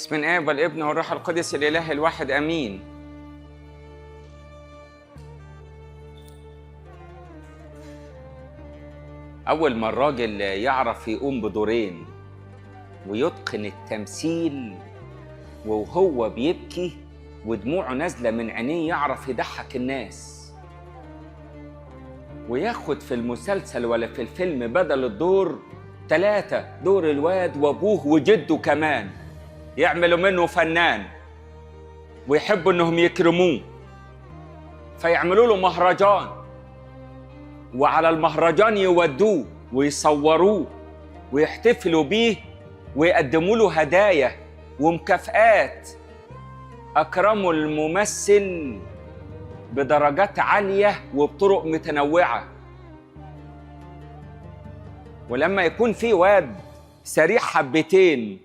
بسم الآب والابن والروح القدس الإله الواحد آمين. أول ما الراجل يعرف يقوم بدورين ويتقن التمثيل وهو بيبكي ودموعه نازلة من عينيه يعرف يضحك الناس وياخد في المسلسل ولا في الفيلم بدل الدور 3، دور الواد وابوه وجده كمان، يعملوا منه فنان ويحبوا انهم يكرموه فيعملوا له مهرجان، وعلى المهرجان يودوه ويصوروه ويحتفلوا بيه ويقدموا له هدايا ومكافآت. أكرموا الممثل بدرجات عالية وبطرق متنوعة. ولما يكون في واد سريع حبتين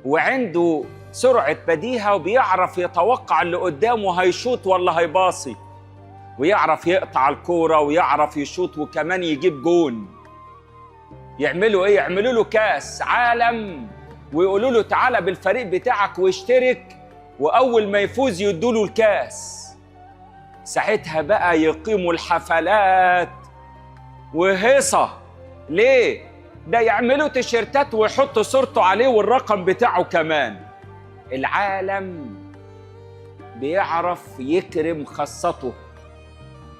وعنده سرعة بديهة وبيعرف يتوقع اللي قدامه هيشوط ولا هيباصي، ويعرف يقطع الكورة ويعرف يشوط وكمان يجيب جون، يعملوا ايه؟ يعملوا له كاس عالم ويقولوا له تعالى بالفريق بتاعك واشترك، وأول ما يفوز يدوا له الكاس. ساعتها بقى يقيموا الحفلات وهيصة. ليه؟ ده يعملوا تيشيرتات ويحطوا صورته عليه والرقم بتاعه كمان. العالم بيعرف يكرم خاصته،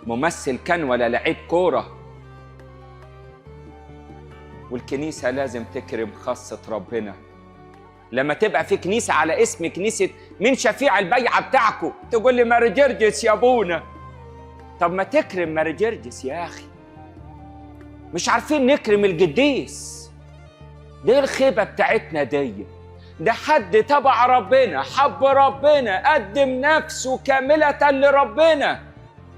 ممثل كان ولا لعيب كورة. والكنيسة لازم تكرم خاصة ربنا. لما تبقى في كنيسة على اسم كنيسة مين شفيع البيعة بتاعكو، تقول لي ماري جرجس يا ابونا. طب ما تكرم ماري جرجس يا أخي. مش عارفين نكرم القديس. دي الخيبة بتاعتنا دي. ده حد تبع ربنا، حب ربنا، قدم نفسه كاملة لربنا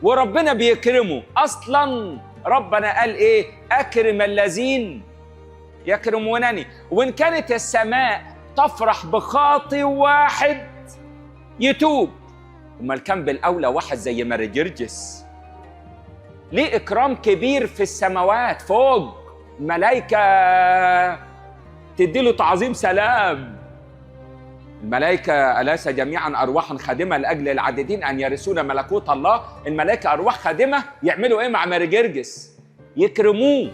وربنا بيكرمه. أصلا ربنا قال إيه؟ أكرم الذين يكرمونني. وإن كانت السماء تفرح بخاطئ واحد يتوب، أمال كان بالأولى واحد زي ماري جرجس ليه إكرام كبير في السماوات فوق، الملائكة تديله تعظيم سلام. الملائكة أليس جميعا أرواحا خادمة لأجل العديدين أن يرثون ملكوت الله؟ الملائكة أرواح خادمة، يعملوا إيه مع ماري جرجس؟ يكرموه.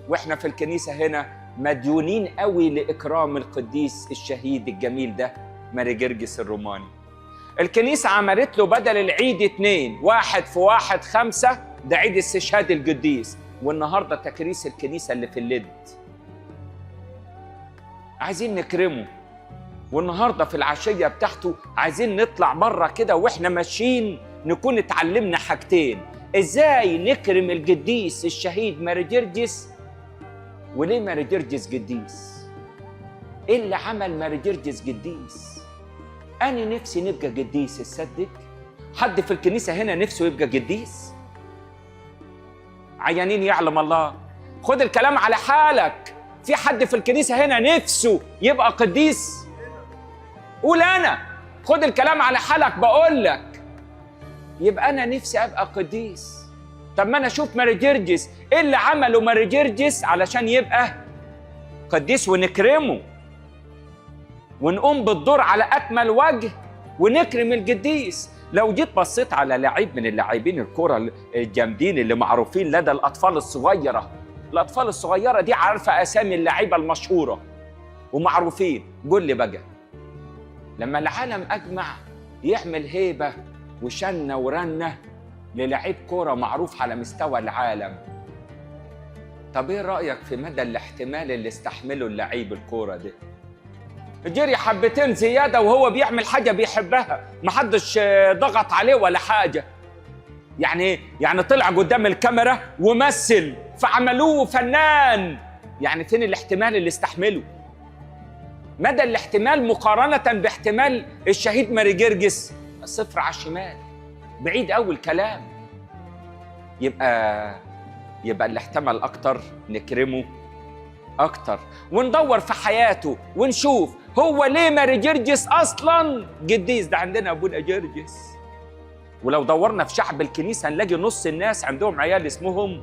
وإحنا في الكنيسة هنا مديونين قوي لإكرام القديس الشهيد الجميل ده ماري جرجس الروماني. الكنيسة عملت له بدل العيد 2، 1 في 1/5، ده عيد استشهاد القديس. والنهارده تكريس الكنيسة اللي في اللد، عايزين نكرمه. والنهارده في العشية بتاعته عايزين نطلع بره كده واحنا ماشيين نكون اتعلمنا حاجتين: ازاي نكرم القديس الشهيد ماري جرجس، وليه ماري جرجس قديس؟ ايه اللي عمل ماري جرجس قديس؟ انا نفسي نبقى قديس. تصدق حد في الكنيسة هنا نفسه يبقى قديس؟ عيانين يعلم الله. خد الكلام على حالك. في حد في الكنيسة هنا نفسه يبقى قديس؟ قول أنا. خد الكلام على حالك، بقول لك يبقى أنا نفسي أبقى قديس. طب ما أنا أشوف ماري جرجس إيه اللي عمله ماري جرجس علشان يبقى قديس ونكرمه ونقوم بالدور على أكمل وجه ونكرم القديس. لو جيت بصيت على لعيب من اللاعبين الكرة الجامدين اللي معروفين لدى الأطفال الصغيرة، الأطفال الصغيرة دي عارفة أسامي اللعيبة المشهورة ومعروفين. قول لي بقى لما العالم أجمع يعمل هيبة وشنة ورنة للعيب كرة معروف على مستوى العالم، طب إيه رأيك في مدى الاحتمال اللي استحمله اللعيب الكرة ده؟ جري حبتين زيادة وهو بيعمل حاجة بيحبها، محدش ضغط عليه ولا حاجة. يعني طلع قدام الكاميرا ومثل فعملوه فنان. يعني فين الاحتمال اللي استحمله؟ مدى الاحتمال مقارنة باحتمال الشهيد ماري جرجس 0 على الشمال، بعيد أوي الكلام. يبقى اللي احتمل أكتر نكرمه أكتر، وندور في حياته ونشوف هو ليه ماري جرجس أصلاً قديس. ده عندنا أبونا جرجس. ولو دورنا في شعب الكنيسة نلاقي نص الناس عندهم عيال اسمهم،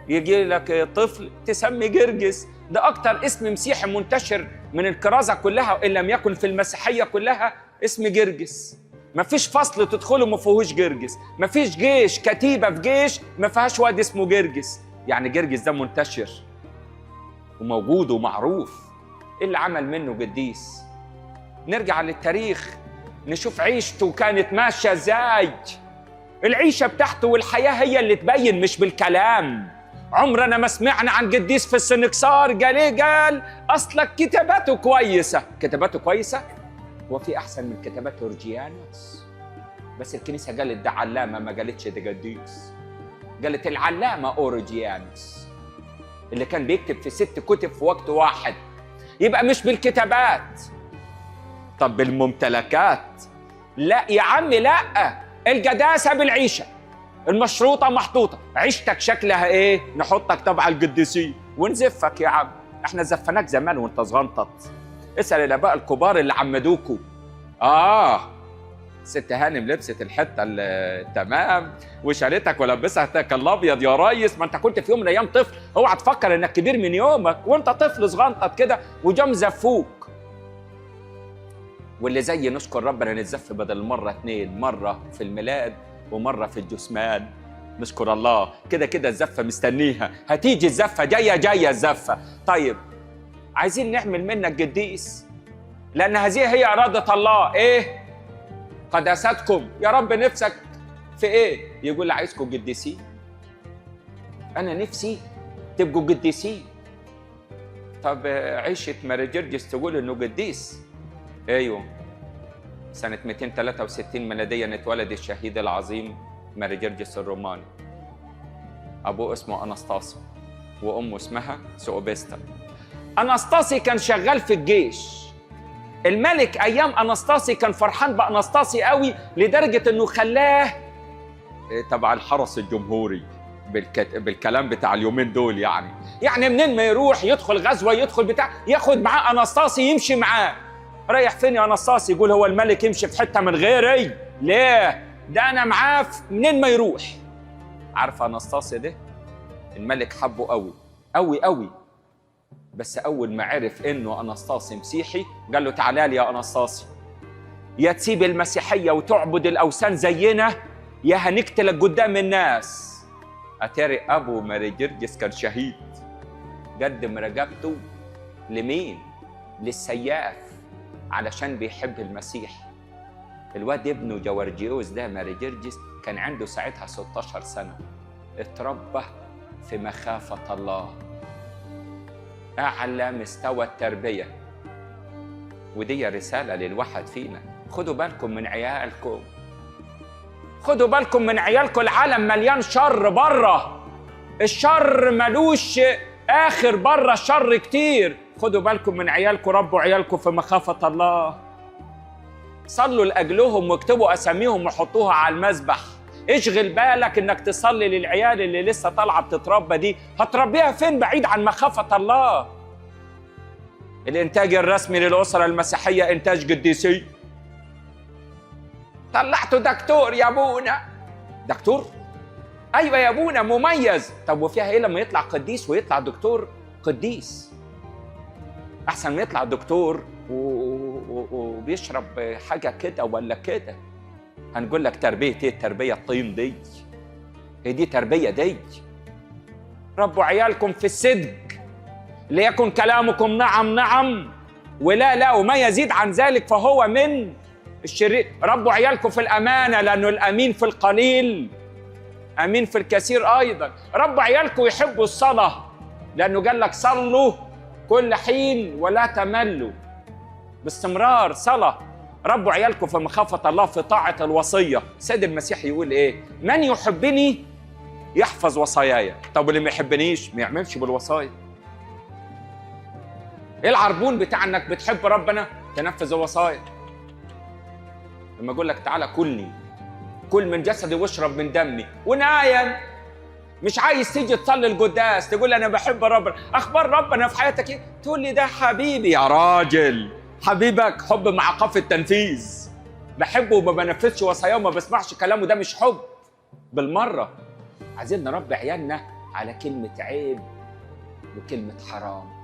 يجي لك طفل تسمي جرجس، ده أكتر اسم مسيحي منتشر من الكرازة كلها إن لم يكن في المسيحية كلها اسم جرجس. مفيش فصل تدخله ما فيهوش جرجس، مفيش جيش كتيبة في جيش ما فيهاش واد اسمه جرجس. يعني جرجس ده منتشر وموجود ومعروف. إيه اللي عمل منه قديس؟ نرجع للتاريخ نشوف عيشته كانت ماشية ازاي. العيشة بتاعته والحياة هي اللي تبين، مش بالكلام. عمرنا ما سمعنا عن قديس في السنكسار قال ايه؟ قال اصلك كتاباته كويسة. كتاباته كويسة؟ هو في احسن من كتابات اورجيانوس؟ بس الكنيسة قالت ده علامة، ما قالتش ده قديس. قالت العلامة اورجيانوس اللي كان بيكتب في 6 كتب في وقت واحد. يبقى مش بالكتابات. طب بالممتلكات؟ لا يا عمي لا، القداسة بالعيشة المشروطة محطوطة. عيشتك شكلها ايه؟ نحطك تبع القديسين ونزفك يا عم. احنا زفناك زمان وانت صغنطط. اسأل الاباء الكبار اللي عمدوكوا. ست هانم لبست الحتة التمام وشالتك ولبستك الابيض يا ريس. ما انت كنت في يوم من الايام طفل، اوعى تفكر انك كبير من يومك وانت طفل صغنطط كده وجم زفوك. واللي زي نشكر ربنا نتزف بدل مرة 2، مرة في الميلاد ومرة في الجثمان. نشكر الله، كده كده الزفة مستنيها، هتيجي الزفة، جاية جاية الزفة. طيب عايزين نعمل منك قديس، لأن هذه هي إرادة الله. إيه؟ قداستكم. يا رب نفسك في إيه؟ يقول عايزكم قديسين. أنا نفسي تبقوا قديسين. طب عيشة ماري جرجس تقول إنه قديس. ايوه، سنة 263 ميلادية اتولد الشهيد العظيم ماري جرجس الروماني. أبوه اسمه أناستاسي وأمه اسمها سوبستا. أناستاسي كان شغال في الجيش. الملك أيام أناستاسي كان فرحان بأناستاسي قوي لدرجة إنه خلاه تبع الحرس الجمهوري بالكلام بتاع اليومين دول. يعني منين ما يروح يدخل غزوة يدخل بتاع ياخد معاه أناستاسي يمشي معاه. رايح فين يا أناستاسي؟ يقول هو الملك يمشي في حتة من غيري؟ ليه؟ ده أنا معاه منين ما يروح. عارف أناستاسي ده؟ الملك حبه قوي قوي قوي، بس أول ما عرف إنه أناستاسي مسيحي قال له تعالى لي يا أناستاسي، يا تسيب المسيحية وتعبد الأوثان زينا يا هنقتلك قدام الناس. أتاري أبو ماري جرجس كان شهيد، قدم رقبته لمين؟ للسياف، علشان بيحب المسيح. الواد ابنه جورجيوس ده ماري جرجس كان عنده ساعتها 16 سنة، اتربى في مخافة الله، أعلى مستوى التربية. ودي رسالة للواحد فينا، خدوا بالكم من عيالكم، خدوا بالكم من عيالكم. العالم مليان شر بره، الشر ملوش آخر بره، الشر كتير. خدوا بالكم من عيالكم، ربوا عيالكم في مخافة الله، صلوا لأجلهم واكتبوا أساميهم وحطوها على المذبح. اشغل بالك انك تصلي للعيال اللي لسه طالعه بتتربى دي، هتربيها فين بعيد عن مخافة الله؟ الانتاج الرسمي للأسرة المسيحية انتاج قديسي. طلعته دكتور يا ابونا. دكتور؟ ايوه يا ابونا، مميز. طب وفيها ايه لما يطلع قديس ويطلع دكتور قديس؟ احسن ما يطلع دكتور وبيشرب حاجة كده ولا كده. هنقول لك تربيه ايه؟ التربية الطين دي، هي دي تربيه دي؟ ربوا عيالكم في الصدق، ليكن كلامكم نعم نعم ولا لا، وما يزيد عن ذلك فهو من الشرير. ربوا عيالكم في الامانة، لانه الامين في القليل امين في الكثير ايضا. ربوا عيالكم يحبوا الصلاة، لانه قال لك صلوا كل حين ولا تملوا، باستمرار صلاة. ربوا عيالكم في مخافة الله، في طاعة الوصية. سيد المسيح يقول إيه؟ من يحبني يحفظ وصاياي. طب واللي ما يحبنيش ما يعملش بالوصايا. إيه العربون بتاع إنك بتحب ربنا؟ تنفذ الوصايا. لما أقول لك تعالى كلني، كل من جسدي واشرب من دمي، ونايم مش عايز تيجي تصلي القداس، تقول أنا بحب ربنا، أخبار ربنا في حياتك إيه؟ تقول لي ده حبيبي. يا راجل، حبيبك حب مع قاف التنفيذ. بحبه وما بنفذش وصاياه وما بسمعش كلامه، ده مش حب بالمرة. عايزين نربي عيالنا على كلمة عيب وكلمة حرام.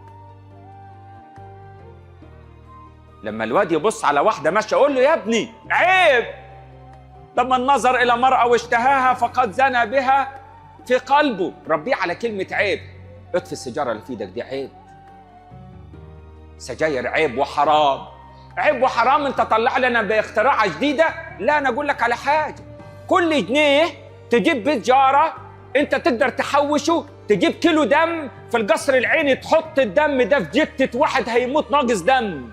لما الواد يبص على واحدة ماشية قول له يا ابني عيب، لما النظر الى مرأة واشتهاها فقد زنى بها في قلبه. ربيه على كلمة عيب. اطفي السيجارة اللي في ايدك دي، عيب. سجاير عيب وحرام، عيب وحرام. انت طلع لنا باختراعه جديدة. لا، انا اقول لك على حاجة، كل جنيه تجيب بيت جاره انت تقدر تحوشه، تجيب كيلو دم في القصر العيني، تحط الدم ده في جتة واحد هيموت ناقص دم،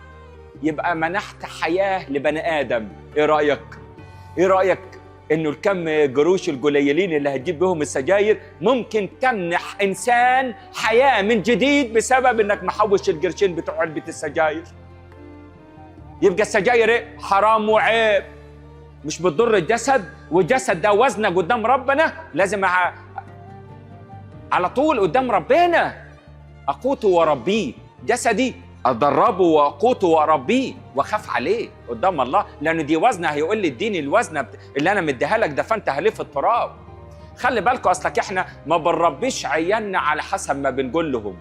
يبقى منحت حياة لبني ادم. ايه رايك؟ ايه رايك انه الكم قروش القليلين اللي هتجيب بهم السجاير ممكن تمنح انسان حياة من جديد بسبب انك محوش القرشين بتوع علبة السجاير؟ يبقى السجاير ايه؟ حرام وعيب. مش بتضر الجسد، والجسد ده وزنه قدام ربنا، لازم على طول قدام ربنا. اقوته واربيه، جسدي ادربه واقوته واربيه واخاف عليه قدام الله، لانه دي وزنه. هيقول لي اديني الوزنه اللي انا مديها لك، دفنتها ليه في التراب؟ خلي بالكوا، اصلك احنا ما بنربيش عيالنا على حسب ما بنقول لهم.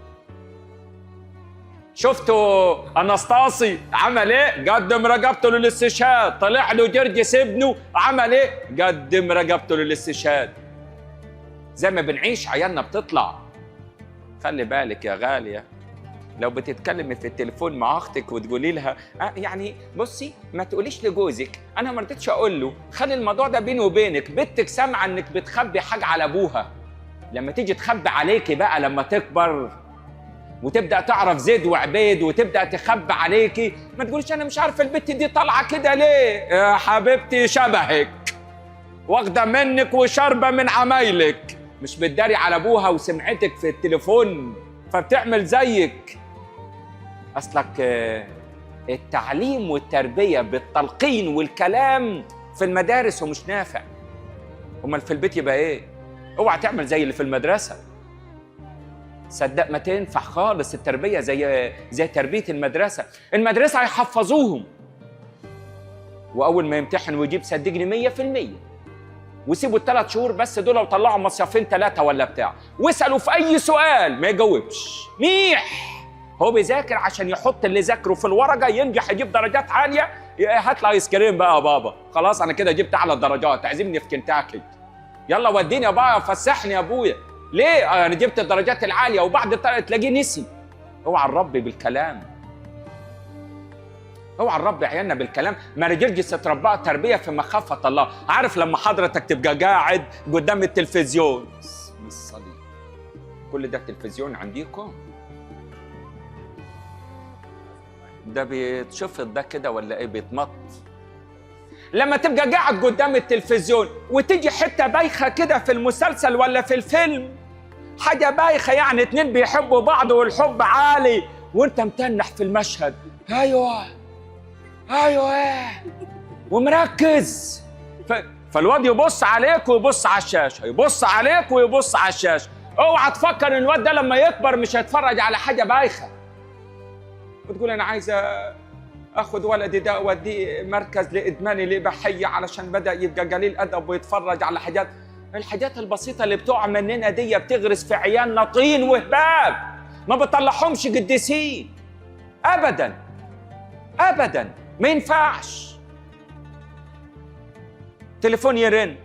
شفتوا اناستاسي عمل ايه؟ قدم رقبته للاستشهاد. طلع له جرجس ابنه عمل ايه؟ قدم رقبته للاستشهاد. زي ما بنعيش عيالنا بتطلع. خلي بالك يا غالية، لو بتتكلمي في التليفون مع اختك وتقولي لها يعني بصي ما تقوليش لجوزك، انا ما رضيتش اقول له، خلي الموضوع ده بيني وبينك. بنتك سامعه انك بتخبي حاجة على ابوها، لما تيجي تخبي عليكي بقى لما تكبر وتبدا تعرف زيد وعبيد وتبدا تخبي عليكي، ما تقوليش انا مش عارفه البت دي طالعه كده ليه. يا حبيبتي شبهك، واخده منك وشاربه من عمايلك، مش بتداري على ابوها وسمعتك في التليفون فبتعمل زيك. اصلك التعليم والتربية بالتلقين والكلام في المدارس ومش نافع، امال في البيت يبقى ايه؟ اوعى تعمل زي اللي في المدرسة، صدق ما تنفع خالص التربية زي تربيه المدرسة. المدرسة هيحفظوهم، واول ما يمتحن ويجيب صدقني 100%، وسيبوا ال3 شهور بس دول وطلعوا مصيفين 3 ولا بتاع، واسالوا في اي سؤال ما يجاوبش ميح. هو بيذاكر عشان يحط اللي ذاكره في الورقة ينجح يجيب درجات عالية. هات لي ايس كريم بقى يا بابا، خلاص انا كده جبت اعلى الدرجات، تعزمني في كنتاكي، يلا وديني يا بابا فسحني يا ابويا. ليه؟ انا جبت الدرجات العالية. وبعد تلاقيه نسي. اوعى الرب بالكلام، اوعى نربي عيالنا بالكلام. ما رجلجس اتربى تربيه في مخافة الله. عارف لما حضرتك تبقى قاعد قدام التلفزيون، اسم الصليب، كل ده التلفزيون عنديكم ده بيتشفط ده كده ولا ايه؟ بيتمط. لما تبقى قاعد قدام التلفزيون وتيجي حتة بايخة كده في المسلسل ولا في الفيلم، حاجة بايخة يعني، 2 بيحبوا بعض والحب عالي وانت متنح في المشهد، ايوه ايوه ومركز، فالواد يبص عليك ويبص على الشاشة، يبص عليك ويبص على الشاشة. اوعى تفكر ان الواد ده لما يكبر مش هيتفرج على حاجة بايخة وتقول انا عايزه اخد ولدي ده اوديه مركز لادمان الاباحية علشان بدا يبقى قليل ادب ويتفرج على حاجات. الحاجات البسيطة اللي بتقع مننا دي بتغرس في عيالنا طين وهباب، ما بتطلعهمش قديسين ابدا ابدا، ما ينفعش. تليفون يرن،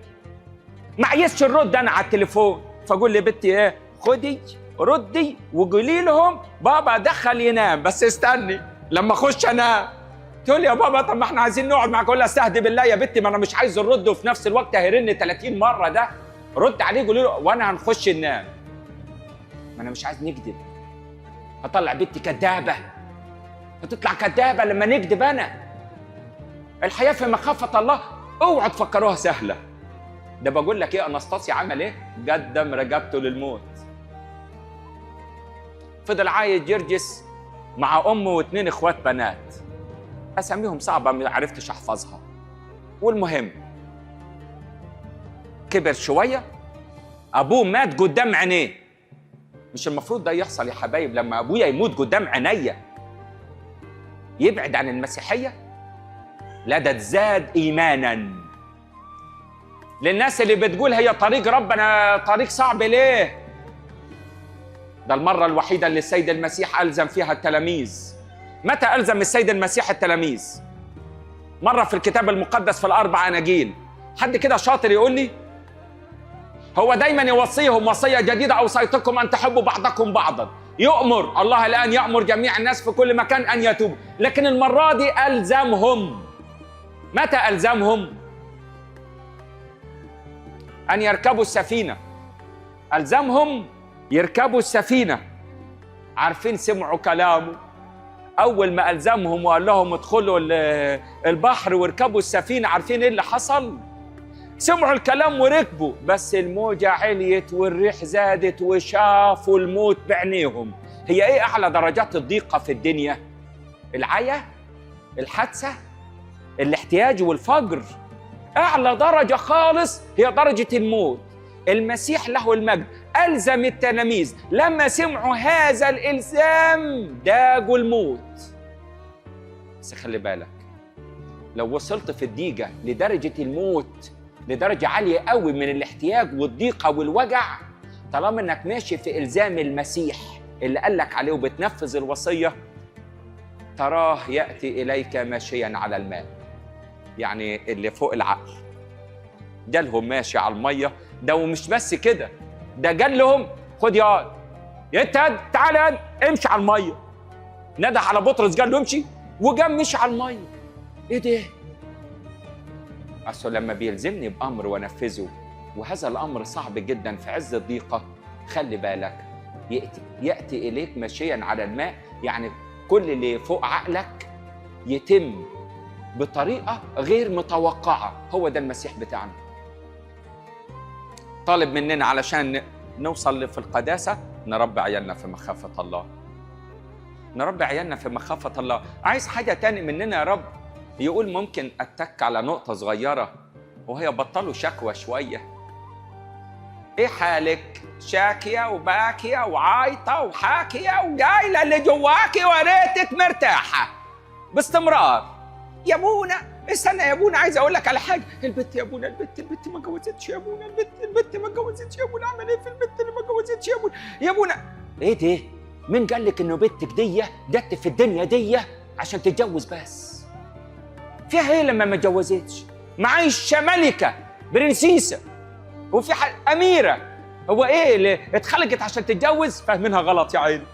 ما عايزش الرد انا على التليفون، فاقول لبنتي ايه؟ خدي ردي وقولي لهم بابا دخل ينام، بس استني لما اخش انام. تقول لي يا بابا طب ما احنا عايزين نقعد معاك. اقول لها استهدي بالله يا بنتي، ما انا مش عايز الرد، وفي نفس الوقت هيرن 30 مرة ده، رد عليه قولي له وانا هنخش ننام. ما انا مش عايز نكذب، هطلع بنتي كدابه، هتطلع كدابه لما نكذب انا. الحياة في مخافة الله اوعوا تفكروها سهلة. ده بقول لك ايه، اناستاسيا عمل ايه؟ قدم رقبته للموت. فضل عايش جرجس مع امه و2 اخوات بنات، اساميهم صعبة ما عرفتش احفظها. والمهم كبر شوية، ابوه مات قدام عينيه. مش المفروض ده يحصل يا حبايب؟ لما ابويا يموت قدام عينيا يبعد عن المسيحية؟ لا، ده تزاد ايمانا. للناس اللي بتقول هي طريق ربنا طريق صعب ليه؟ ده المرة الوحيدة اللي السيد المسيح ألزم فيها التلاميذ، متى ألزم السيد المسيح التلاميذ؟ مرة في الكتاب المقدس في الأربع أناجيل. حد كده شاطر يقول لي؟ هو دايما يوصيهم وصية جديدة أوصيتكم أن تحبوا بعضكم بعضا. يؤمر الله الآن، يأمر جميع الناس في كل مكان أن يتوبوا، لكن المرة دي ألزمهم. متى ألزمهم؟ أن يركبوا السفينة. ألزمهم يركبوا السفينة. عارفين سمعوا كلامه أول ما ألزمهم وقال لهم ادخلوا البحر واركبوا السفينة، عارفين إيه اللي حصل؟ سمعوا الكلام وركبوا، بس الموجة عليت والريح زادت وشافوا الموت بعينيهم. هي إيه أعلى درجات الضيقة في الدنيا؟ العيا، الحادثة، الاحتياج والفقر. أعلى درجة خالص هي درجة الموت. المسيح له المجد ألزم التلاميذ، لما سمعوا هذا الإلزام داجوا الموت. بس خلي بالك، لو وصلت في الضيقة لدرجة الموت، لدرجة عالية قوي من الاحتياج والضيقة والوجع، طالما انك ماشي في إلزام المسيح اللي قالك عليه وبتنفذ الوصية، تراه يأتي إليك ماشيا على الماء. يعني اللي فوق العقل جالهم ماشي على المية ده، ومش بس كده، ده جالهم خد يا انت تعالى امشي على المية. نادى على بطرس قال له امشي، وجم مشي على المية. ايه ده؟ اصل لما بيلزمني بامر وانفذه، وهذا الامر صعب جدا في عز الضيقه، خلي بالك ياتي اليك ماشيا على الماء. يعني كل اللي فوق عقلك يتم بطريقة غير متوقعه. هو ده المسيح بتاعنا، طالب مننا علشان نوصل في القداسة نربي عيالنا في مخافة الله. نربي عيالنا في مخافة الله. عايز حاجة تاني مننا يا رب؟ يقول ممكن اتك على نقطة صغيرة، وهي بطلوا شكوى شوية. ايه حالك؟ شاكيه وباكيه وعايطه وحاكيه وجايله اللي جواكي وريتك مرتاحة باستمرار. يا ابونا استنى يا ابونا، عايز اقول لك على حاجة. البت يا ابونا، البت ما اتجوزتش يا ابونا، البت ما اتجوزتش يا ابونا، اعمل ايه في البت اللي ما اتجوزتش يا ابونا؟ يا ابونا ايه ده؟ مين قال لك انه بنتك دي جت في الدنيا دي عشان تتجوز بس؟ فيها ايه لما ما اتجوزتش؟ معايشه ملكه برنسيسه وفي اميره. هو ايه اللي اتخلقت عشان تتجوز؟ فاهمينها غلط يا عيني.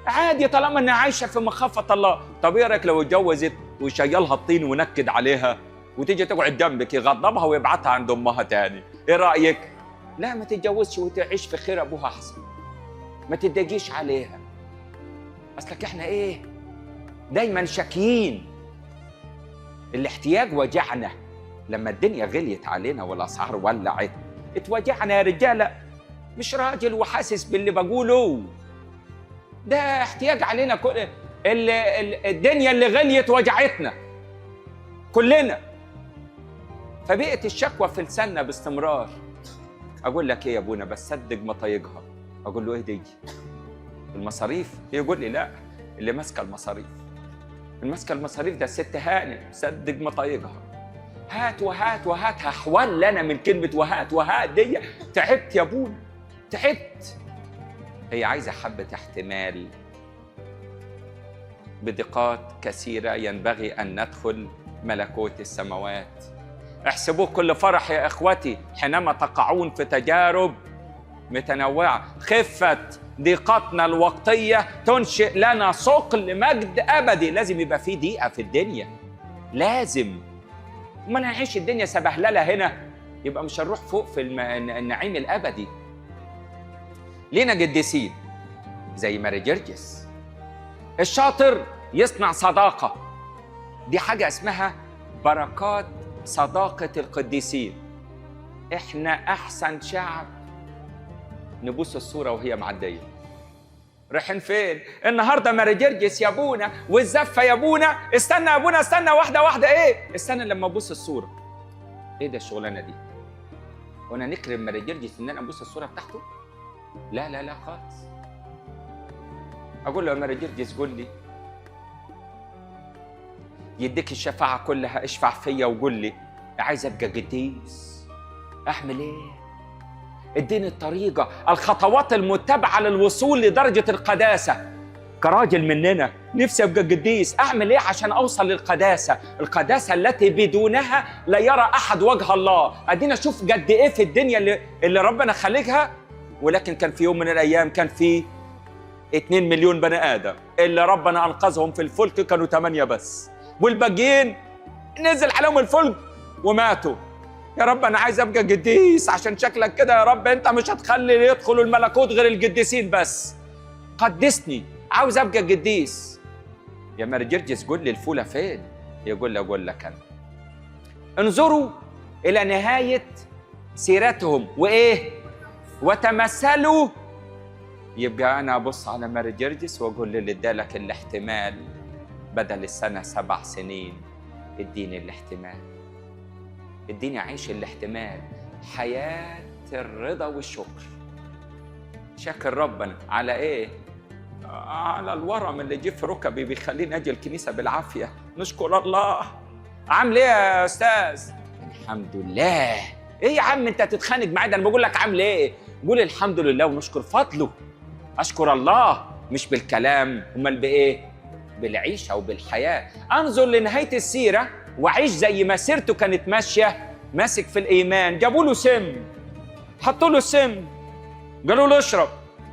عادي طالما انها عايشه في مخافة الله. طب ايه رايك لو اتجوزت وشيلها الطين ونكد عليها وتيجي تقعد جنبك يغضبها ويبعتها عند امها تاني؟ ايه رايك؟ لا ما تتجوزش وتعيش في خير ابوها احسن، ما تتضايقيش عليها. اصلك احنا ايه دايما شاكيين. الاحتياج وجعنا لما الدنيا غليت علينا والاسعار ولعت، اتوجعنا يا رجاله. مش راجل وحاسس باللي بقوله ده، احتياج علينا. كل الدنيا اللي غليت وجعتنا كلنا، فبقت الشكوى في لساننا باستمرار. اقول لك ايه يا ابونا؟ بس صدق ما طايقها. اقول له ايه دي؟ المصاريف؟ يقول لي لا، اللي ماسكه المصاريف، اللي ماسكه المصاريف ده الست هانم، صدق ما طايقها. هات وهات وهات، هحول انا من كلمة وهات وهات دي. تعبت يا ابونا، تعبت. هي عايزه حبه احتمال. بدقات كثيرة ينبغي ان ندخل ملكوت السماوات. احسبوه كل فرح يا اخوتي حينما تقعون في تجارب متنوعة. خفه ضيقتنا الوقتية تنشئ لنا ثقل مجد ابدي. لازم يبقى في ضيقه في الدنيا، لازم. ما نعيش الدنيا سبهلله هنا، يبقى مش هنروح فوق في النعيم الابدي. لينا قديسين زي ماري جرجس. الشاطر يصنع صداقه، دي حاجة اسمها بركات صداقه القديسين. احنا احسن شعب نبوس الصورة وهي معدية. رايحين فين النهارده؟ ماري جرجس يا ابونا والزفه يا ابونا. استنى يا ابونا، استنى واحدة واحدة. ايه استنى لما ابوس الصورة؟ ايه ده الشغلانة دي؟ وانا نكرم ماري جرجس ان انا ابوس الصورة بتاعته؟ لا لا لا خالص. اقول له يا ماري جرجس قول لي، يديك الشفاعة كلها، اشفع فيا وقول لي عايز ابقى قديس، اعمل ايه؟ اديني الطريقة، الخطوات المتبعة للوصول لدرجة القداسة. كراجل مننا نفسي ابقى قديس، اعمل ايه عشان اوصل للقداسه؟ القداسة التي بدونها لا يرى احد وجه الله. ادينا شوف قد ايه في الدنيا اللي ربنا خلقها، ولكن كان في يوم من الايام كان في 2 مليون بني ادم اللي ربنا انقذهم في الفلك كانوا 8 بس، والباقيين نزل عليهم الفلك وماتوا. يا رب انا عايز ابقى قديس عشان شكلك كده يا رب انت مش هتخلي يدخلوا الملكوت غير القديسين بس، قدسني، عاوز ابقى قديس. يا مارجرجس قول لي الفوله فين؟ يقول لي اقول لك انا. انظروا الى نهاية سيرتهم وايه؟ وتمثلوا. يبقى انا ابص على مارجرجس واقول اللي ادالك الاحتمال بدل السنة 7 سنين اديني الاحتمال، اديني عيش الاحتمال، حياة الرضا والشكر. شاكر ربنا على ايه؟ على الورم اللي جه في ركبي بيخليني اجي الكنيسة بالعافية. نشكر الله. عامل ايه يا استاذ؟ الحمد لله. ايه يا عم انت تتخانق معايا؟ ده انا بقول لك عامل ايه. قول الحمد لله ونشكر فضله. اشكر الله مش بالكلام، امال بايه؟ بالعيشه وبالحياه. انظر لنهاية السيرة وعيش زي ما سيرته كانت ماشية، ماسك في الايمان. جابوا له سم، حطوا له سم، قالوا له اشرب.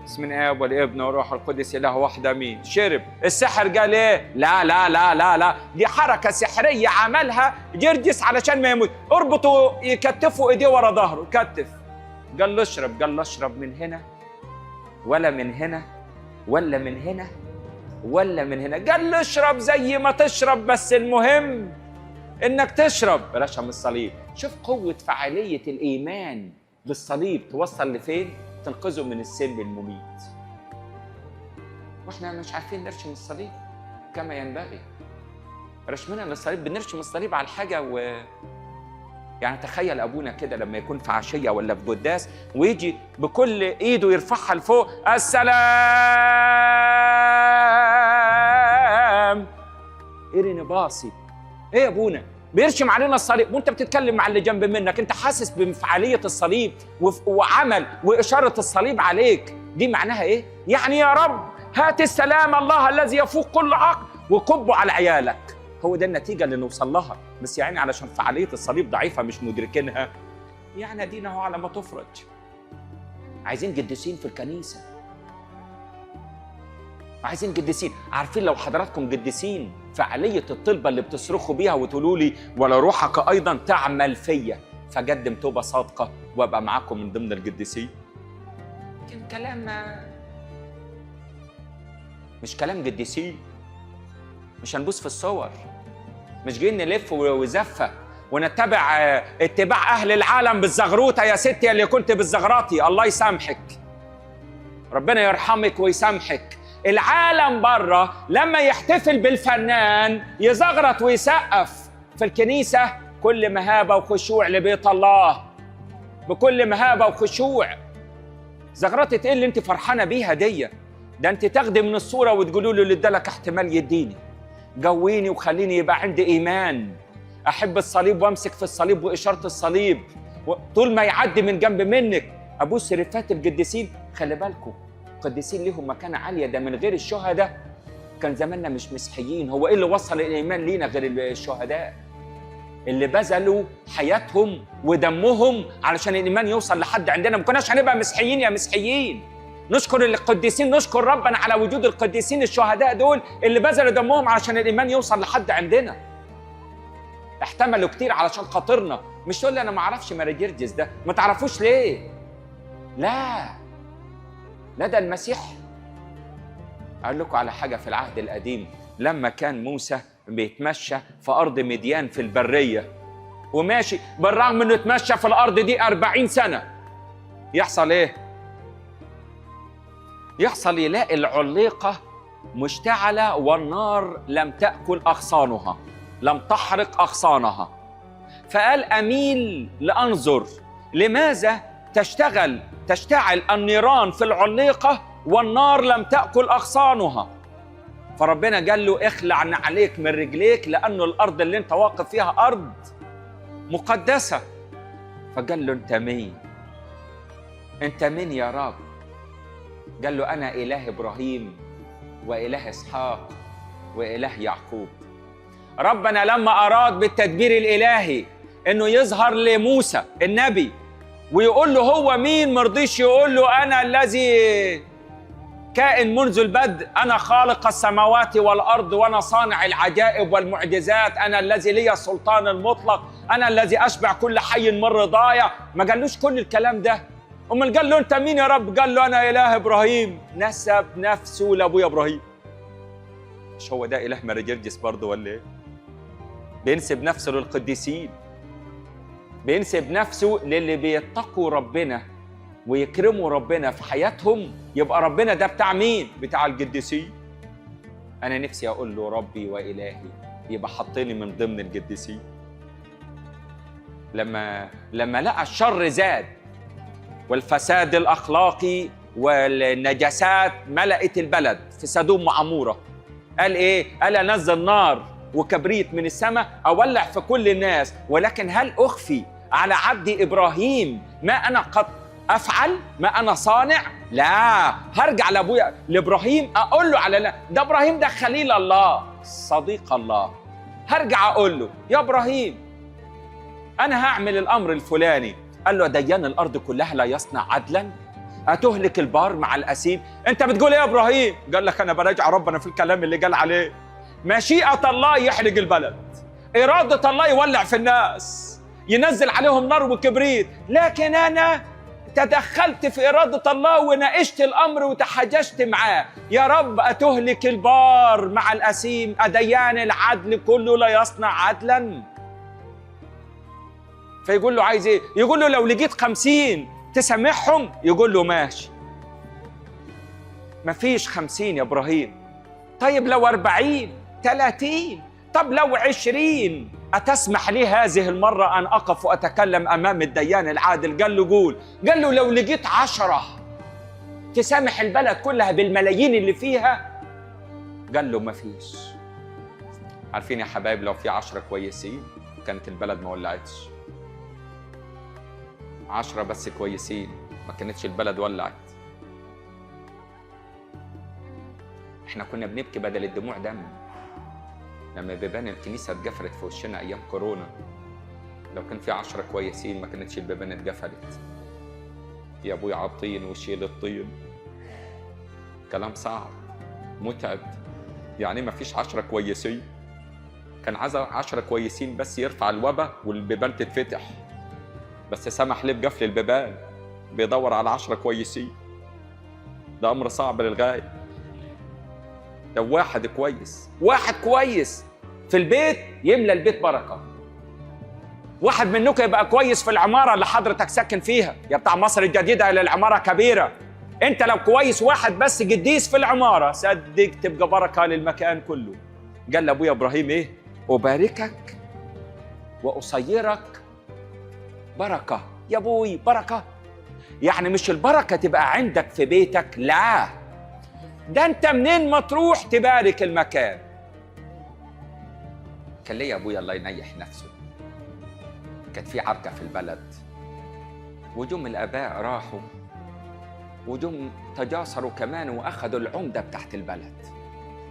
بسم الاب والابن والروح القدس اله واحد امين. شرب. السحر قال ايه؟ لا لا لا لا لا، دي حركة سحريه عملها جرجس علشان ما يموت. اربطوا، يكتفوا ايديه ورا ظهره، كتف. قال له اشرب. قال له اشرب من هنا ولا من هنا ولا من هنا ولا من هنا. قال له اشرب زي ما تشرب، بس المهم انك تشرب. رشم الصليب. شوف قوة فعالية الايمان بالصليب توصل لفين؟ تنقذه من السم المميت. واحنا مش عارفين نرشم الصليب كما ينبغي. رشمنا للصليب، بنرشم الصليب على الحاجة يعني تخيل ابونا كده لما يكون في عشية ولا في قداس ويجي بكل ايده يرفعها لفوق، السلام ايريني باصي. ايه يا ابونا؟ بيرشم علينا الصليب وانت بتتكلم مع اللي جنب منك، انت حاسس بفعاليه الصليب وعمل واشاره الصليب عليك. دي معناها ايه؟ يعني يا رب هات السلام الله الذي يفوق كل عقل وكبه على عيالك. هو ده النتيجة اللي نوصل لها، بس يعني علشان فعالية الصليب ضعيفة مش مدركينها، يعني ادينا هو على ما تفرج. عايزين قديسين في الكنيسة، عايزين قديسين. عارفين لو حضراتكم قديسين فعالية الطلبة اللي بتصرخوا بيها وتقولوا لي ولا روحك أيضا تعمل فيا، فقدم توبة صادقة وأبقى معاكم من ضمن القديسين. لكن كلام مش كلام قديسين، مش هنبوس في الصور، مش جايين نلف وزفة ونتبع اتباع أهل العالم بالزغروطة. يا ستي اللي كنت بالزغراطي الله يسامحك، ربنا يرحمك ويسامحك. العالم بره لما يحتفل بالفنان يزغرط ويسقف، في الكنيسة كل مهابة وخشوع لبيت الله، بكل مهابة وخشوع. زغرطة ايه اللي انت فرحانة بيها دي؟ ده انت تاخدي من الصورة وتقولوا له اللي ادالك احتمال يديني، قويني وخليني يبقى عندي إيمان، أحب الصليب وامسك في الصليب وإشارة الصليب طول ما يعدي من جنب منك أبوس رفات القديسين. خلي بالكم القديسين ليهم مكانة عالية، ده من غير الشهداء كان زماننا مش مسيحيين. هو ايه اللي وصل الإيمان لينا غير الشهداء اللي بذلوا حياتهم ودمهم علشان الإيمان يوصل لحد عندنا؟ ما كناش هنبقى مسيحيين يا مسيحيين. نشكر القديسين، نشكر ربنا على وجود القديسين الشهداء دول اللي بذلوا دمهم علشان الإيمان يوصل لحد عندنا. احتملوا كتير علشان خاطرنا. مش تقول لي أنا ما أعرفش مارجرجس ده، ما تعرفوش ليه؟ لا لا، ده المسيح. أقول لكم على حاجة في العهد القديم، لما كان موسى بيتمشى في أرض مديان في البرية وماشي، بالرغم إنه اتمشى في الأرض دي 40 سنة، يحصل إيه؟ يحصل يلاقي العليقة مشتعلة والنار لم تأكل أغصانها، لم تحرق أغصانها. فقال أميل لأنظر لماذا تشتعل النيران في العليقة والنار لم تأكل أغصانها. فربنا قال له اخلع عليك من رجليك، لأنه الأرض اللي انت واقف فيها أرض مقدسة. فقال له انت مين؟ انت مين يا رب؟ قال له أنا إله إبراهيم وإله إسحاق وإله يعقوب. ربنا لما أراد بالتدبير الإلهي إنه يظهر لموسى النبي ويقول له هو مين، مرضيش يقول له أنا الذي كائن منذ البدء، أنا خالق السماوات والأرض وأنا صانع العجائب والمعجزات، أنا الذي لي السلطان المطلق، أنا الذي أشبع كل حي من رضايا. ما قالوش كل الكلام ده. أمال قال له أنت مين يا رب؟ قال له أنا إله إبراهيم. نسب نفسه لأبويا إبراهيم. مش هو ده إله مارجرجس برضه ولا إيه؟ بينسب نفسه للقديسين، بينسب نفسه للي بيتقوا ربنا ويكرموا ربنا في حياتهم. يبقى ربنا ده بتاع مين؟ بتاع القديسين. أنا نفسي أقول له ربي وإلهي، يبقى حطني من ضمن القديسين. لما لقى الشر زاد والفساد الأخلاقي والنجاسات ملأت البلد في سدوم وعمورة، قال إيه؟ قال أنزل نار وكبريت من السماء أولع في كل الناس، ولكن هل أخفي على عبدي إبراهيم ما أنا قد أفعل، ما أنا صانع؟ لا، هرجع لأبويا لإبراهيم أقول له على لا. ده إبراهيم ده خليل الله، صديق الله. هرجع أقول له يا إبراهيم أنا هعمل الأمر الفلاني. قال له ديان الأرض كلها لا يصنع عدلا؟ أتهلك البار مع الأسيم؟ أنت بتقول إيه يا إبراهيم؟ قال لك أنا براجع ربنا في الكلام اللي قال عليه. مشيئة الله يحرق البلد، إرادة الله يولع في الناس، ينزل عليهم نار وكبريت، لكن أنا تدخلت في إرادة الله وناقشت الأمر وتحاججت معاه. يا رب أتهلك البار مع الأسيم؟ أديان العدل كله لا يصنع عدلا؟ فيقول له عايز إيه؟ يقول له لو لقيت 50 تسامحهم؟ يقول له ماشي. مفيش 50 يا إبراهيم. طيب لو 40، 30، طب لو 20، أتسمح لي هذه المرة أن أقف وأتكلم أمام الديان العادل؟ قال له قول. قال له لو لقيت 10 تسامح البلد كلها بالملايين اللي فيها؟ قال له مفيش. عارفين يا حبايب لو في 10 كويسين كانت البلد ما ولعتش. 10 بس كويسين ما كانتش البلد ولعت. احنا كنا بنبكي بدل الدموع دم لما بيبان الكنيسة اتقفلت في وشنا أيام كورونا. لو كان في 10 كويسين ما كانتش البيبان اتقفلت. يا أبوي عطين وشيل الطين. كلام صعب متعب. يعني ما فيش 10 كويسين؟ كان عايز 10 كويسين بس يرفع الوبا والبيبان تتفتح، بس سمح ليه بقفل البيبان؟ بيدور على 10 كويسين. ده أمر صعب للغاية. لو واحد كويس، واحد كويس في البيت يملى البيت بركة. واحد منكم يبقى كويس في العمارة اللي حضرتك ساكن فيها، يا بتاع مصر الجديدة اللي العمارة كبيرة، انت لو كويس واحد بس قديس في العمارة صدق تبقى بركة للمكان كله. قال لأبويا إبراهيم إيه؟ أباركك وأصيرك بركة. يا أبوي بركة؟ يعني مش البركة تبقى عندك في بيتك، لا، ده انت منين ما تروح تبارك المكان. كان ليا ابويا الله ينيح نفسه، كانت في عركة في البلد، وجم الاباء راحوا وجم تجاسروا كمان واخذوا العمدة بتاعت البلد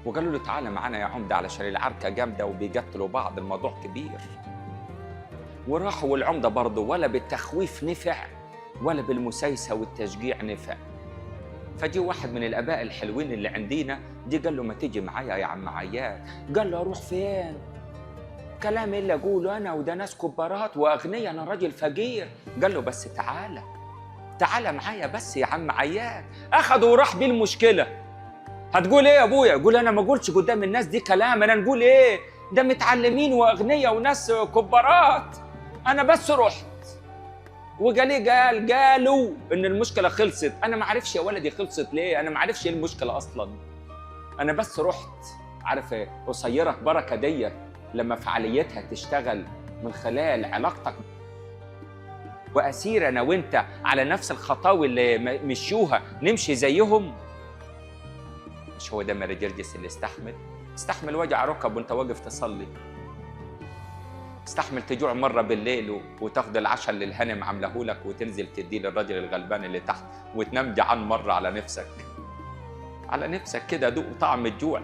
وقالوا له تعالى معانا يا عمده علشان العركه جامدة وبيقتلوا بعض، الموضوع كبير. وراحوا والعمده برضه ولا بالتخويف نفع ولا بالمسايسه والتشجيع نفع. فجي واحد من الاباء الحلوين اللي عندنا دي قال له ما تيجي معايا يا عم عياد. قال له اروح فين؟ كلام اللي اقوله انا وده ناس كبارات واغنياء، انا راجل فقير. قال له بس تعالى تعالى معايا بس يا عم عياد. اخده وراح بيه المشكلة. هتقول ايه يا ابويا؟ يقول انا ما اقولش قدام الناس دي كلام، انا نقول ايه؟ ده متعلمين واغنياء وناس كبارات، انا بس رحت. وجالي قالوا ان المشكلة خلصت. انا ما عارفش يا ولدي خلصت ليه، انا ما عارفش ايه المشكلة اصلا، انا بس رحت. عارف ايه؟ قصيرك بركة ديت لما فعاليتها تشتغل من خلال علاقتك واسير انا وانت على نفس الخطاوي اللي مشوها نمشي زيهم. مش هو ده مارجرجس اللي استحمل وجع ركب وانت واقف تصلي، استحمل تجوع مرة بالليل وتاخد العشاء اللي الهانم عاملهولك وتنزل تديه للراجل الغلبان اللي تحت وتنام جعان مرة على نفسك. على نفسك كده، دوق طعم الجوع،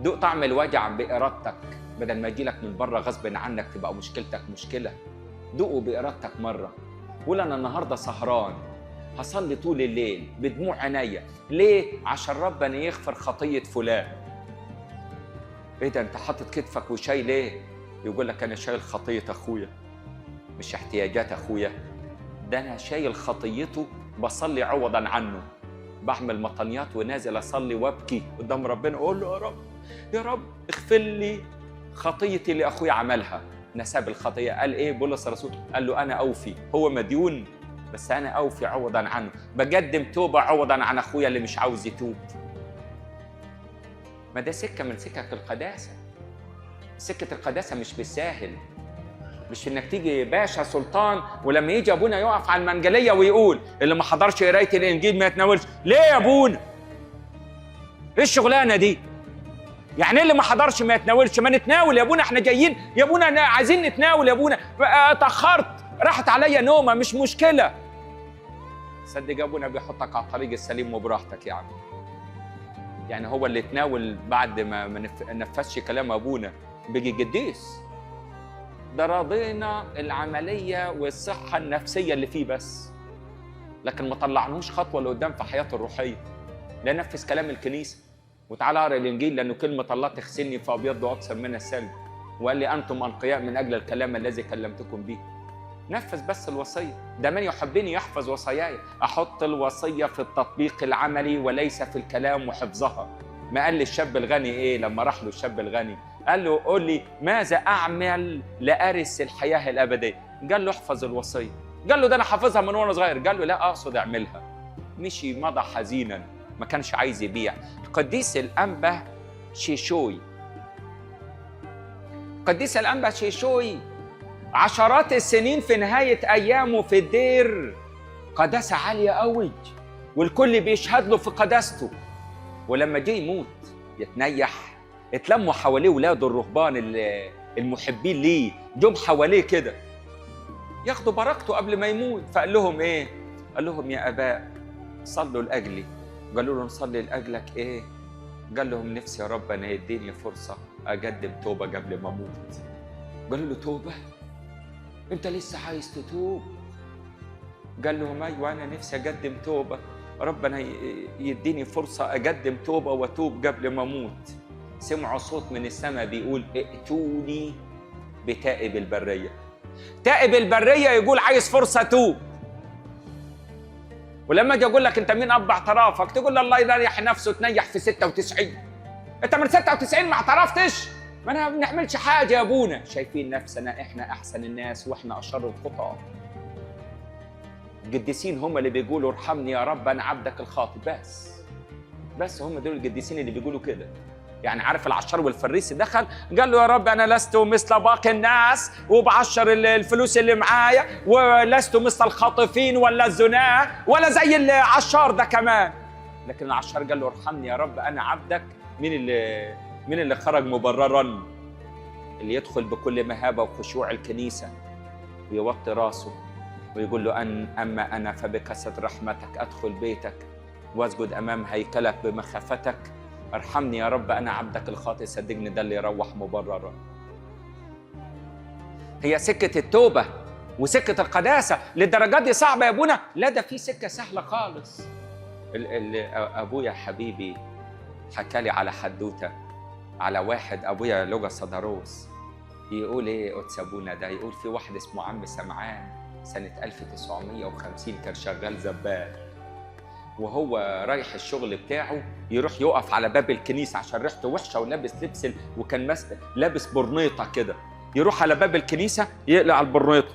دوق طعم الوجع بإرادتك، بدل ما يجيلك من بره غصب عنك تبقى مشكلتك مشكلة. دوقه بإرادتك مرة. قول أنا النهاردة سهران هصلي طول الليل بدموع عينيا، ليه؟ عشان ربنا يغفر خطية فلان. إيه ده أنت حاطط كتفك وشايل إيه؟ يقول لك أنا شايل خطية أخويا، مش احتياجات أخويا، ده أنا شايل خطيته، بصلي عوضا عنه، بعمل مطنيات ونازل أصلي وأبكي قدام ربنا، أقول له يا رب يا رب اغفر لي خطيتي اللي أخويا عملها. نسب الخطية. قال إيه بولس الرسول؟ قال له أنا أوفي، هو مديون بس أنا أوفي عوضا عنه، بقدم توبة عوضا عن أخويا اللي مش عاوز يتوب. ما ده سكة من سكك القداسة. سكة القداسة مش بالساهل، مش إنك تيجي باشا سلطان ولما يجي أبونا يقف على المنجلية ويقول اللي ما حضرش قراية الإنجيل ما يتناولش. ليه يا أبونا؟ إيه الشغلانة دي؟ يعني اللي ما حضرش ما يتناولش؟ ما نتناول يا ابونا، احنا جايين يا ابونا عايزين نتناول يا ابونا، اتاخرت راحت عليا نومه مش مشكلة. صدق يا ابونا بيحطك على الطريق السليم وبراحتك يعني. يعني هو اللي اتناول بعد ما نفذش كلام ابونا بيجي قديس؟ ده راضينا العملية والصحة النفسية اللي فيه بس، لكن ما طلعناهوش خطوة لقدام في حياته الروحية. لا نفذ كلام الكنيسة وتعالى اقرا الانجيل لانه كلمة الله تغسلني فابيض واكثر من الثلج، وقال لي انتم انقياء من اجل الكلام الذي كلمتكم به. نفذ بس الوصية، ده من يحبني يحفظ وصاياي. احط الوصية في التطبيق العملي وليس في الكلام وحفظها. ما قال للشاب الغني ايه لما راح له الشاب الغني؟ قال له قول لي ماذا اعمل لارث الحياة الابدية؟ قال له احفظ الوصية. قال له ده انا حافظها من وانا صغير. قال له لا اقصد اعملها. مشي مضى حزينا، ما كانش عايز يبيع. القديس الأنبا شيشوي، قديس الأنبا شيشوي عشرات السنين في نهاية أيامه في الدير قداسة عالية قوي، والكل بيشهد له في قداسته. ولما جه يموت يتنيح، اتلموا حواليه ولاده الرهبان المحبين ليه، جم حواليه كده ياخدوا بركته قبل ما يموت. فقال لهم ايه؟ قال لهم يا آباء صلوا لأجلي. قالوا له نصلي لأجلك إيه؟ قال لهم نفسي يا رب أنا يديني فرصة أقدم توبة قبل ما أموت. قالوا له توبة؟ أنت لسه عايز تتوب؟ قال لهم أيوة أنا نفسي أقدم توبة، ربنا يديني فرصة أقدم توبة وأتوب قبل ما أموت. سمعوا صوت من السماء بيقول ائتوني بتائب البرية. تائب البرية يقول عايز فرصة توب. ولما اجي اقول لك انت مين اب اعترافك تقول له الله يريح نفسه تنيح في 96. انت من 96 ما اعترفتش؟ ما انا ما بنعملش حاجة يا ابونا. شايفين نفسنا احنا احسن الناس واحنا اشر الخطاه. القديسين هم اللي بيقولوا ارحمني يا رب انا عبدك الخاطئ، بس هم دول القديسين اللي بيقولوا كده. يعني عارف العشار والفريسي دخل قال له يا رب انا لست مثل باقي الناس وبعشر الفلوس اللي معايا، ولست مثل الخاطفين ولا الزناة ولا زي العشار ده كمان. لكن العشار قال له ارحمني يا رب انا عبدك. مين اللي خرج مبررا؟ اللي يدخل بكل مهابه وخشوع الكنيسة ويوطي راسه ويقول له أن اما انا فبكثرة رحمتك ادخل بيتك واسجد امام هيكلك بمخافتك، ارحمني يا رب أنا عبدك الخاطئ. صدقني ده اللي يروح مبررا. هي سكة التوبة وسكة القداسة للدرجات دي صعبة يا أبونا؟ لا ده في سكة سهلة خالص. أبويا حبيبي حكى لي على حدوتة على واحد، أبويا لوجا صدروس، يقول إيه قدس أبونا ده؟ يقول في واحد اسمه عم سمعان سنة 1950 كان شغال زبال، وهو رايح الشغل بتاعه يروح يقف على باب الكنيسة عشان ريحته وحشة ولابس لبس، وكان لابس برنيطة كده، يروح على باب الكنيسة يقلع البرنيطة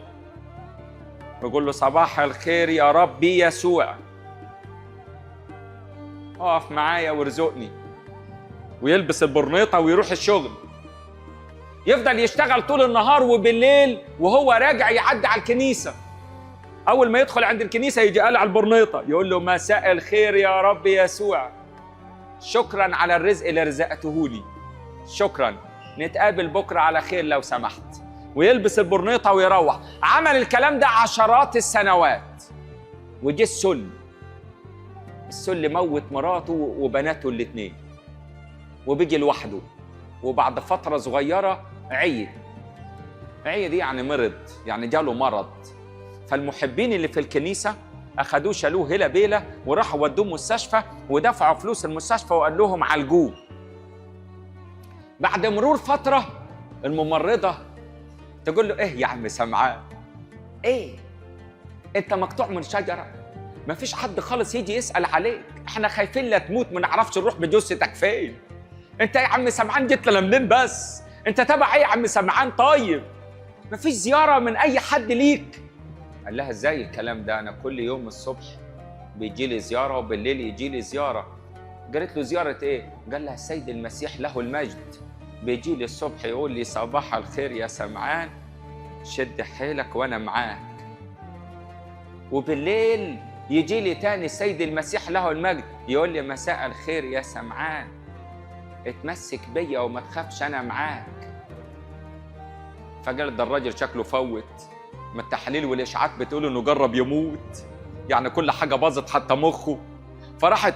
ويقول له صباح الخير يا ربي يسوع، اقف معايا وارزقني، ويلبس البرنيطة ويروح الشغل. يفضل يشتغل طول النهار وبالليل وهو راجع يعدي على الكنيسة، أول ما يدخل عند الكنيسة يجي قلع البرنيطة يقول له مساء الخير يا رب يسوع، شكرا على الرزق اللي رزقته لي، شكرا، نتقابل بكرة على خير لو سمحت، ويلبس البرنيطة ويروح. عمل الكلام ده عشرات السنوات. وجه السل. السل موت مراته وبناته الاثنين، وبيجي لوحده. وبعد فترة صغيرة عي دي يعني مرض، يعني جاله مرض. فالمحبين اللي في الكنيسة أخدوه شالوه هلا بيلا وراحوا ودوه مستشفى ودفعوا فلوس المستشفى وقال لهم عالجوه. بعد مرور فترة الممرضة تقول له إيه يا عم سمعان؟ إيه؟ أنت مقطوع من شجرة، مفيش حد خالص يجي يسأل عليك، إحنا خايفين لا تموت، ما نعرفش نروح بجثتك فين. أنت يا عم سمعان جيت لنا منين بس؟ أنت تبع إيه يا عم سمعان؟ طيب مفيش زيارة من أي حد ليك. قال لها إزاي الكلام ده؟ أنا كل يوم الصبح بيجي لي زيارة وبالليل يجي لي زيارة. قالت له زيارة إيه؟ قال لها السيد المسيح له المجد بيجي لي الصبح يقول لي صباح الخير يا سمعان، شد حيلك وأنا معاك. وبالليل يجي لي تاني السيد المسيح له المجد يقول لي مساء الخير يا سمعان، اتمسك بيا وما تخافش أنا معاك. فقال ده الراجل شكله فوت، ما التحاليل والإشعاعات بتقول إنه جرب يموت، يعني كل حاجة باظت حتى مخه. فراحت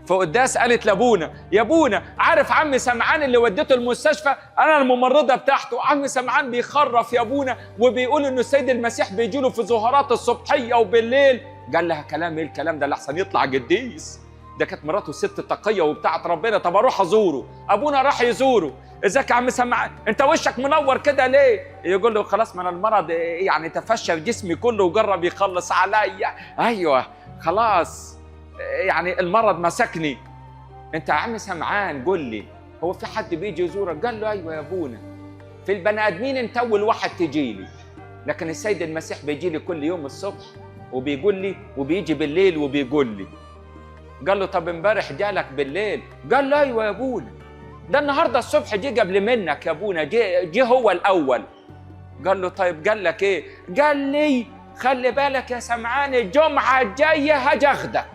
في قداس قالت لابونا، يا ابونا عارف عم سمعان اللي وديته المستشفى؟ انا الممرضة بتاعته. عم سمعان بيخرف يا ابونا وبيقول انه السيد المسيح بيجي له في ظهرات الصبحية وبالليل. قال لها كلام ايه الكلام ده؟ لحسن يطلع قديس، ده كانت مراته ست تقيه وبتاعت ربنا، طب اروح ازوره. ابونا راح يزوره. ازيك يا عم سمعان؟ انت وشك منور كده ليه؟ يقول له خلاص ما انا المرض يعني تفشى في جسمي كله وجرب يخلص عليا. ايوه خلاص يعني المرض مسكني. انت يا عم سمعان قول لي، هو في حد بيجي يزورك؟ قال له ايوه يا ابونا، في البني ادمين انت اول واحد تجي لي، لكن السيد المسيح بيجي لي كل يوم الصبح وبيقول لي، وبيجي بالليل وبيقول لي. قال له طب امبارح جالك بالليل؟ قال له ايوه يا ابونا، ده النهارده الصبح جه قبل منك يا ابونا، جه هو الاول. قال له طيب قال لك ايه؟ قال لي خلي بالك يا سمعان الجمعة الجاية هاجي اخدك،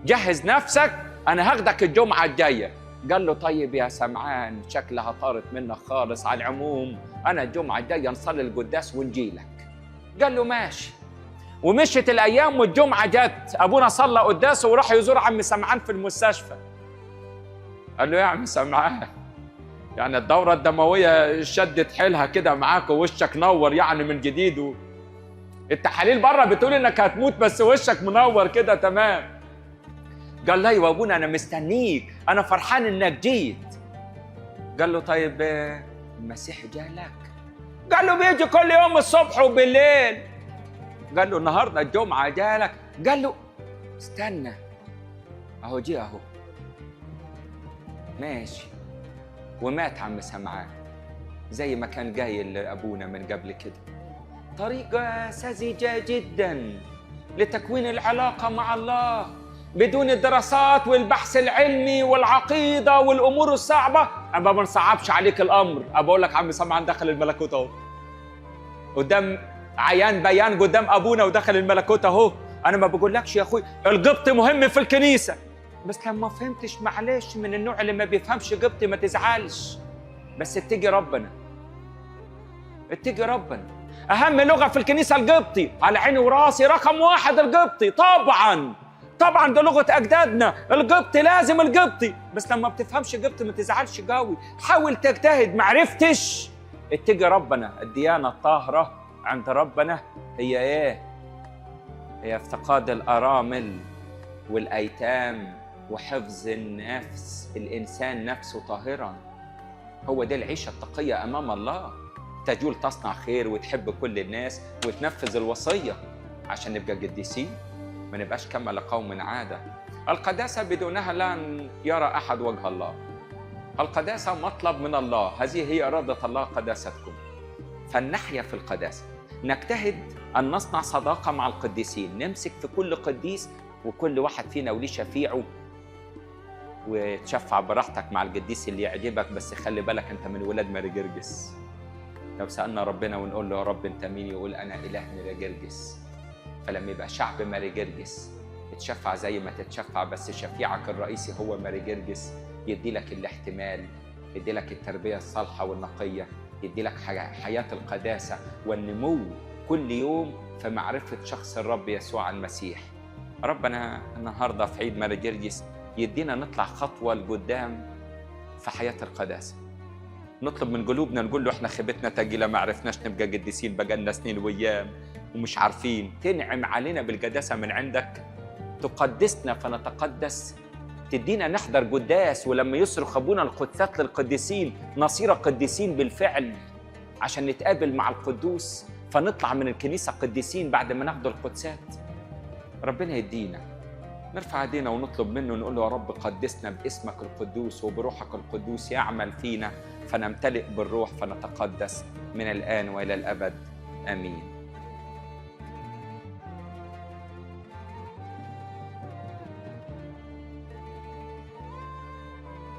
جهز نفسك انا هاخدك الجمعة الجاية. قال له طيب يا سمعان شكلها طارت منك خالص، على العموم انا الجمعة الجاية نصلي القداس ونجيلك. قال له ماشي. ومشيت الايام والجمعة جت، ابونا صلى قداسة وراح يزور عم سمعان في المستشفى. قال له يا عم سمعان يعني الدورة الدموية شدت حيلها كده معاك ووشك نور يعني من جديد، التحاليل بره بتقول انك هتموت بس وشك منور كده تمام. قال له ايوه يا ابونا انا مستنيك، انا فرحان انك جيت. قال له طيب المسيح جالك؟ قال له بيجي كل يوم الصبح وبالليل. قال له النهارده الجمعة جالك؟ قال له استنى اهو جه اهو ماشي. ومات عم سمعان زي ما كان جاي لابونا من قبل كده. طريقه ساذجة جدا لتكوين العلاقة مع الله بدون الدراسات والبحث العلمي والعقيدة والامور الصعبة. انا ما بنصعبش عليك الامر، بقول لك عم سمعان دخل الملكوت اهو قدام عيان بيان قدام ابونا ودخل الملكوت اهو. انا ما بقولكش يا اخوي القبط مهم في الكنيسة، بس لما فهمتش معلش، من النوع اللي ما بيفهمش قبط ما تزعلش، بس اتجي ربنا، اتجي ربنا. اهم لغة في الكنيسة القبطي، على عيني وراسي رقم واحد القبطي طبعا، طبعا ده لغة اجدادنا القبطي، لازم القبطي، بس لما بتفهمش قبطي ما تزعلش قوي، حاول تجتهد، ما عرفتش اتجي ربنا. الديانة الطاهرة عند ربنا هي ايه؟ هي افتقاد الارامل والايتام وحفظ النفس، الانسان نفسه طاهرا. هو ده العيشة التقيه امام الله، تجول تصنع خير وتحب كل الناس وتنفذ الوصية عشان نبقى قديسين، ما نبقاش كما لقوم عادة. القداسة بدونها لن يرى احد وجه الله. القداسة مطلب من الله، هذه هي اراده الله قداستكم. فلنحيا في القداسة، نجتهد ان نصنع صداقه مع القديسين، نمسك في كل قديس وكل واحد فينا وليه شفيعه، وتشفع براحتك مع القديس اللي يعجبك، بس خلي بالك انت من ولاد ماري جرجس. لو سالنا ربنا ونقول له يا رب انت مين، يقول انا اله ماري جرجس. فلما يبقى شعب ماري جرجس اتشفع زي ما تتشفع، بس شفيعك الرئيسي هو ماري جرجس، يدي لك الاحتمال، يدي لك التربية الصالحة والنقيه، يدي لك حياة القداسة والنمو كل يوم في معرفة شخص الرب يسوع المسيح. ربنا النهاردة في عيد ماري جرجس يدينا نطلع خطوة لقدام في حياة القداسة. نطلب من قلوبنا نقول له احنا خيبتنا تجيلة، ما عرفناش نبقى قديسين، بقالنا سنين وايام ومش عارفين. تنعم علينا بالقداسة من عندك، تقدسنا فنتقدس، تدينا نحضر قداس، ولما يصرخ ابونا القدسات للقديسين نصير قديسين بالفعل عشان نتقابل مع القدوس، فنطلع من الكنيسة قديسين بعد ما ناخد القدسات. ربنا يدينا نرفع ايدينا ونطلب منه، نقول له يا رب قدسنا باسمك القدوس وبروحك القدوس يعمل فينا، فنمتلئ بالروح فنتقدس من الآن وإلى الأبد. آمين.